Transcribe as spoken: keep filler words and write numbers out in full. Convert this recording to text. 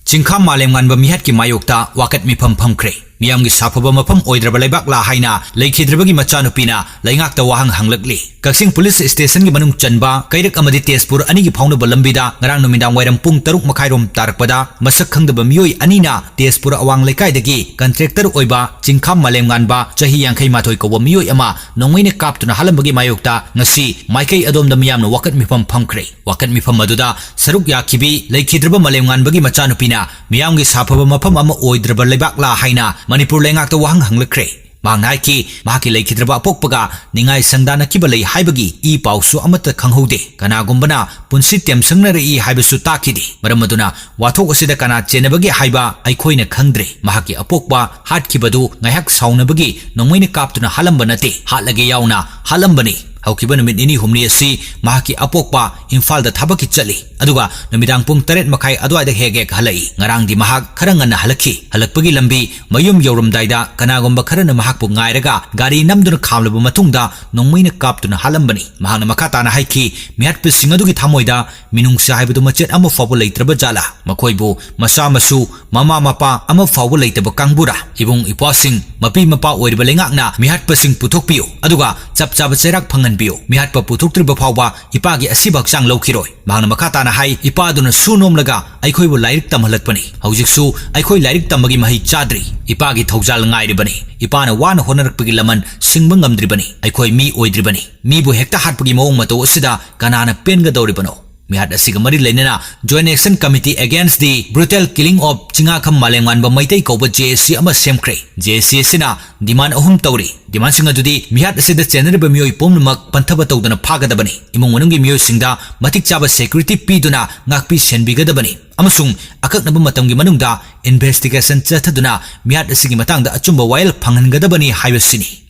ꯆꯤꯡꯈꯥꯝ ꯃꯥꯂꯦꯝꯉꯥꯟꯕ ꯃꯤꯍꯥꯠꯀꯤ ꯃꯥꯌꯣꯛꯇ ꯋꯥꯀꯠ ꯃꯤꯐꯝ ꯐꯝꯈ꯭ꯔꯦ꯫ ꯃꯤꯌꯥꯝꯒꯤ ꯁꯥꯐꯕ ꯃꯐꯝ ꯑꯣꯏꯗ꯭ꯔꯕ ꯂꯩꯕꯥꯛꯂꯥ ꯍꯥꯏꯅ ꯂꯩꯈꯤꯗ꯭ꯔꯕꯒꯤ ꯃꯆꯥꯅꯨꯄꯤꯅ ꯂꯩꯉꯥꯛꯇ ꯋꯥꯍꯪ ꯍꯪꯂꯛꯂꯤ꯫ ꯀꯛꯆꯤꯡ ꯄꯨꯂꯤꯁ ꯁ꯭ꯇꯦꯁꯟꯒꯤ ꯃꯅꯨꯡ ꯆꯟꯕ ꯀꯩꯔꯛ ꯑꯃꯗꯤ ꯇꯦꯖꯄꯨꯔ ꯑꯅꯤꯒꯤ ꯐꯥꯎꯅꯕ ꯂꯝꯕꯤꯗ ꯉꯔꯥꯡ ꯅꯨꯃꯤꯗꯥꯡ ꯋꯥꯏꯔꯝ ꯄꯨꯡ ꯇꯔꯨꯛ ꯃꯈꯥꯏꯔꯣꯝ ꯇꯥꯔꯛꯄꯗ ꯃꯁꯛ ꯈꯪꯗꯕ ꯃꯤꯑꯣꯏ ꯑꯅꯤꯅ ꯇꯦꯖꯄꯨꯔ ꯑꯋꯥꯡ ꯂꯩꯀꯥꯏꯗꯒꯤ ꯀꯟꯇ꯭ꯔꯦꯛꯇꯔ ꯑꯣꯏꯕ ꯆꯤꯡꯈꯥꯝ ꯃꯥꯂꯦꯝꯉꯥꯟꯕ ꯆꯍꯤ ꯌꯥꯡꯈꯩ ꯃꯥꯊꯣꯏ ꯀꯧꯕ ꯃꯤꯑꯣꯏ ꯑꯃ ꯅꯣꯡꯃꯩꯅ ꯀꯥꯞꯇꯨꯅ ꯍꯥꯠꯂꯝꯕꯒꯤ ꯃꯥꯌꯣꯛꯇ ꯉꯁꯤ ꯃꯥꯏꯀꯩ ꯑꯗꯣꯝꯗ ꯃꯤꯌꯥꯝꯅ ꯋꯥꯀꯠ ꯃꯤꯐꯝ ꯐꯝꯈ꯭ꯔꯦ꯫ ꯋꯥꯀꯠ ꯃꯤꯐꯝ ꯑꯗꯨꯗ ꯁꯔꯨꯛ ꯌꯥꯈꯤꯕꯤ ꯂꯩꯈꯤꯗ꯭ꯔꯕ ꯃꯥꯂꯦꯝꯉꯥꯟꯕꯒꯤ ꯃꯆꯥꯅꯨꯄꯤꯅ ꯃꯤꯌꯥꯝꯒꯤ ꯁꯥꯐꯕ ꯃꯐꯝ ꯑꯃ ꯑꯣꯏꯗ꯭ꯔꯕ ꯂꯩꯕꯥꯛꯂꯥ ꯍꯥꯏꯅ ꯃꯅꯤꯄꯨꯔ ꯂꯩꯉꯥꯛꯇ ꯋꯥꯍꯪ ꯍꯪꯂꯛꯈ꯭ꯔꯦ꯫ ꯃꯍꯥꯛꯅ ꯍꯥꯏꯈꯤ, ꯃꯍꯥꯛꯀꯤ ꯂꯩꯈꯤꯗ꯭ꯔꯕ ꯑꯄꯣꯛꯄꯒ ꯅꯤꯡꯉꯥꯏ ꯁꯪꯗꯥꯅꯈꯤꯕ ꯂꯩ ꯍꯥꯏꯕꯒꯤ ꯏ ꯄꯥꯎꯁꯨ ꯑꯃꯠꯇ ꯈꯪꯍꯧꯗꯦ꯫ ꯀꯅꯥꯒꯨꯝꯕꯅ ꯄꯨꯟꯁꯤ ꯇꯦꯝꯁꯪꯅꯔꯛꯏ ꯍꯥꯏꯕꯁꯨ ꯇꯥꯈꯤꯗꯦ꯫ ꯃꯔꯝ ꯑꯗꯨꯅ ꯋꯥꯊꯣꯛ ꯑꯁꯤꯗ ꯀꯅꯥ ꯆꯦꯟꯅꯕꯒꯦ ꯍꯥꯏꯕ ꯑꯩꯈꯣꯏꯅ ꯈꯪꯗ꯭ꯔꯦ꯫ ꯃꯍꯥꯛꯀꯤ ꯑꯄꯣꯛꯄ ꯍꯥꯠꯈꯤꯕꯗꯨ ꯉꯥꯏꯍꯥꯛ ꯁꯥꯎꯅꯕꯒꯤ ꯅꯣꯡꯃꯩꯅ ꯀꯥꯞꯇꯨꯅ ꯍꯥꯠꯂꯝꯕ ꯅꯠꯇꯦ, ꯍꯥꯠꯂꯒꯦ ꯌꯥꯎꯅ ꯍꯥꯠꯂꯝꯕꯅꯤ꯫ ꯍꯧꯈꯤꯕ ꯅꯨꯃꯤꯠ ꯅꯤꯅꯤ ꯍꯨꯝꯅꯤ ꯑꯁꯤ ꯃꯍꯥꯛꯀꯤ ꯑꯄꯣꯛꯄ ꯏꯝꯐꯥꯜꯗ ꯊꯕꯛꯀꯤ ꯆꯠꯂꯤ, ꯑꯗꯨꯒ ꯅꯨꯃꯤꯗꯥꯡ ꯄꯨꯡ ꯇꯔꯦꯠ ꯃꯈꯥꯏ ꯑꯗꯨꯋꯥꯏꯗ ꯍꯦꯛ ꯍꯦꯛ ꯍꯜꯂꯛꯏ꯫ ꯉꯔꯥꯡꯗꯤ ꯃꯍꯥꯛ ꯈꯔ ꯉꯟꯅ ꯍꯜꯂꯛꯈꯤ꯫ ꯍꯜꯂꯛꯄꯒꯤ ꯂꯝꯕꯤ ꯃꯌꯨꯝ ꯌꯧꯔꯝꯗꯥꯏꯗ ꯀꯅꯥꯒꯨꯝꯕ ꯈꯔꯅ ꯃꯍꯥꯛꯄꯨ ꯉꯥꯏꯔꯒ ꯒꯥꯔꯤ ꯅꯝꯗꯨꯅ ꯈꯥꯝꯂꯕ ꯃꯇꯨꯡꯗ ꯅꯣꯡꯃꯩꯅ ꯀꯥꯞꯇꯨꯅ ꯍꯥꯠꯂꯝꯕꯅꯤ꯫ ꯃꯍꯥꯛꯅ ꯃꯈꯥ ꯇꯥꯅ ꯍꯥꯏꯈꯤ, ꯃꯤꯍꯥꯠꯄꯁꯤꯡ ꯑꯗꯨꯒꯤ ꯊꯃꯣꯏꯗ ꯃꯤꯅꯨꯡꯁꯤ ꯍꯥꯏꯕꯗꯨ ꯃꯆꯦꯠ ꯑꯃ ꯐꯥꯎꯕ ꯂꯩꯇ꯭ꯔꯕ ꯖꯥꯠꯂꯥ? ꯃꯈꯣꯏꯕꯨ ꯃꯆꯥ ꯃꯁꯨ, ꯃꯃꯥ ꯃꯄꯥ ꯑꯃ ꯐꯥꯎꯕ ꯂꯩꯇꯕ ꯀꯥꯡꯕꯨꯔꯥ? ꯏꯕꯨꯡ ꯏꯄ꯭ꯋꯥꯁꯤꯡ, ꯃꯄꯤ ꯃꯄꯥ ꯑꯣꯏꯔꯤꯕ ꯂꯩꯉꯥꯛꯅ ꯃꯤꯍꯥꯠꯄꯁꯤꯡ ꯄꯨꯊꯣꯛꯄꯤꯌꯨ, ꯑꯗꯨꯒ ꯆꯞ ꯆꯥꯕ ꯆꯩꯔꯥꯛ ꯐꯪꯍꯟꯕꯤꯌꯨ꯫ ꯃꯤꯍꯥꯠꯄ ꯄꯨꯊꯣꯛꯇ꯭ꯔꯤꯕ ꯐꯥꯎꯕ ꯏꯄꯥꯒꯤ ꯑꯁꯤꯕ ꯍꯛꯆꯥꯡ ꯂꯧꯈꯤꯔꯣꯏ꯫ ꯃꯍꯥꯛꯅ ꯃꯈꯥ ꯇꯥꯅ ꯍꯥꯏ, ꯏꯄꯥꯗꯨꯅ ꯁꯨ ꯅꯣꯝꯂꯒ ꯑꯩꯈꯣꯏꯕꯨ ꯂꯥꯏꯔꯤꯛ ꯇꯝꯍꯜꯂꯛꯄꯅꯤ꯫ ꯍꯧꯖꯤꯛꯁꯨ ꯑꯩꯈꯣꯏ ꯂꯥꯏꯔꯤꯛ ꯇꯝꯕꯒꯤ ꯃꯍꯩ ꯆꯥꯗ꯭ꯔꯤ꯫ ꯏꯄꯥꯒꯤ ꯊꯧꯖꯥꯜ ꯉꯥꯏꯔꯤꯕꯅꯤ꯫ ꯏꯄꯥꯅ ꯋꯥꯅ ꯍꯣꯠꯅꯔꯛꯄꯒꯤ ꯂꯃꯟ ꯁꯤꯡꯕ ꯉꯝꯗ꯭ꯔꯤꯕꯅꯤ꯫ ꯑꯩꯈꯣꯏ ꯃꯤ ꯑꯣꯏꯗ꯭ꯔꯤꯕꯅꯤ꯫ ꯃꯤꯕꯨ ꯍꯦꯛꯇ ꯍꯥꯠꯄꯒꯤ ꯃꯑꯣꯡ ꯃꯇꯧ ꯑꯁꯤꯗ ꯀꯅꯥꯅ ꯄꯦꯟꯒꯗꯧꯔꯤꯕꯅꯣ? ꯃꯤꯍꯥꯠ ꯑꯁꯤꯒ ꯃꯔꯤ ꯂꯩꯅꯅ Joint Action Committee Against the Brutal Killing of Chingakham ꯃꯥꯂꯦꯝꯉꯥꯟꯕ Meitei ꯀꯧꯕ JAC ꯑꯃ ꯁꯦꯝꯈ꯭ꯔꯦ꯫ JAC ꯑꯁꯤꯅ demand ꯑꯍꯨꯝ ꯇꯧꯔꯤ꯫ Demandꯁꯤꯡ ꯑꯗꯨꯗꯤ ꯃꯤꯍꯥꯠ ꯑꯁꯤꯗ ꯆꯦꯟꯅꯔꯤꯕ ꯃꯤꯑꯣꯏ ꯄꯨꯝꯅꯃꯛ ꯄꯟꯊꯕ ꯇꯧꯗꯅ ꯐꯥꯒꯗꯕꯅꯤ, ꯏꯃꯨꯡ ꯃꯅꯨꯡꯒꯤ ꯃꯤꯑꯣꯏꯁꯤꯡꯗ ꯃꯇꯤꯛ ꯆꯥꯕ security ꯄꯤꯗꯨꯅ ꯉꯥꯛꯄꯤ ꯁꯦꯟꯕꯤꯒꯗꯕꯅꯤ ꯑꯃꯁꯨꯡ ꯑꯀꯛꯅꯕ ꯃꯇꯝꯒꯤ ꯃꯅꯨꯡꯗ investigation ꯆꯠꯊꯗꯨꯅ ꯃꯤꯍꯥꯠ ꯑꯁꯤꯒꯤ ꯃꯇꯥꯡꯗ ꯑꯆꯨꯝꯕ ꯋꯥꯌꯦꯜ ꯐꯪꯍꯟꯒꯗꯕꯅꯤ ꯍꯥꯏꯕꯁꯤꯅꯤ꯫